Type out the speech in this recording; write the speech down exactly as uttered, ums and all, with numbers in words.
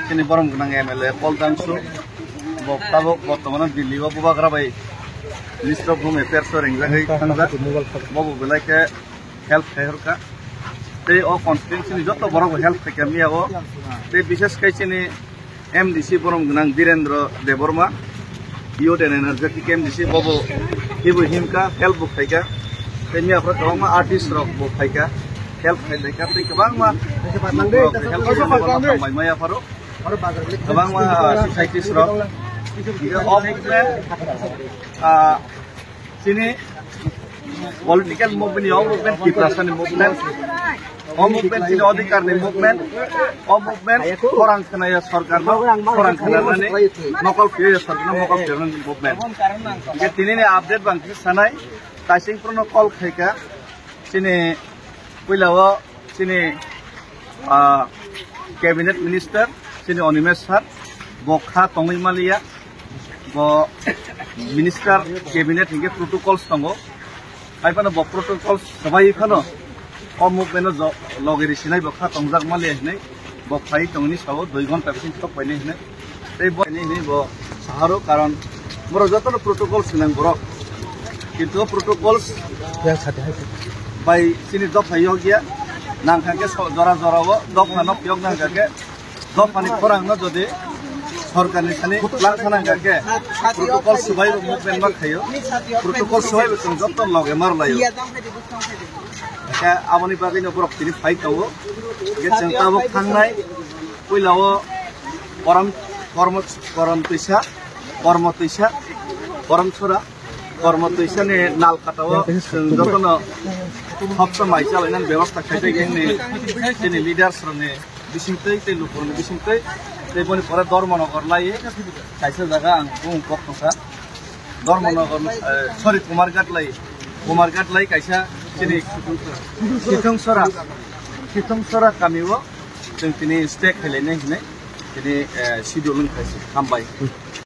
Chini borom gwnang M L A Paul Dangsu, bo tabuk bortomano Delhi o bubagra bai Minister of Home Affairs o ringjagwi thangjak. Bobo belai khe help khaihorkha. Tei o constituency ni joto borok bo help khaikha miya o. Tei bishes khai chini M D C borom gwnang Birendra Debbarma, Youth and Energetic M D C, bobo hibo himkha, help bo khaikha. Tei miya phoro kwbangma artist rok bo phaikha, help khaikha. Tei kwbangma borok help khaikha, borok hambai maya pharo. Kwbangma, ah, societies rok. O movement, ah, chini political movement, o movement Tiprasa ni movement. O movement chini odhikar ni movement. O movement khorang khnaya sorkar no, khorang khnanani mokol khwlaiya sorkar no, mokol khwlainani movement. Hingke tini ni update bang khe sanai, kaising phuru no call khaikha, chini puila o chini, ah, cabinet minister, chini Animesh sir, bo kha tongwi maliya, bo minister cabinet hingke protocols tongo, hai phano bo protocols swbai phano o movement o jo-, loge risinai bo kha tongjak maliya hinui bo phai tongni sao dui ghonta bising thok painai hinui. Tei bo ni, ni bo saharo, karon borok jotono protocol sinang borok. Kintu o protocols bai chini dopha yok ya. Nang kha khe so-, jora jora o dopha no yok nang kha khe dopha ni khorang no jodi sorkar ni thani lang kha nang kha khe protocol swbai bo movement ma khaio. Protocol swbai bo chwng joto loge mar laio. Khe aboni bagwi no borok tini phai tongo. Khe chwng tabuk thangnai. Puila o korom, kormo, korom twisa, kormo twisa, korom sora, kormo twisa ni nal kata o chwng jotono hopsa mai chalainani bebosta khaijak, chini, chini leaders rokni bisingtwi tei lukurokni bisingtwi tei boni pore Dharmanagar lai kaisa jaga ang bumung kok tongkha. Dharmanagar, eh, sorry, Kumarghat lai, Kumarghat lai kaisa chini Sithungsora, Sithungsora kami o chwng tini stay khailainai hinui tini, eh, schedule wngkha se. Hambai.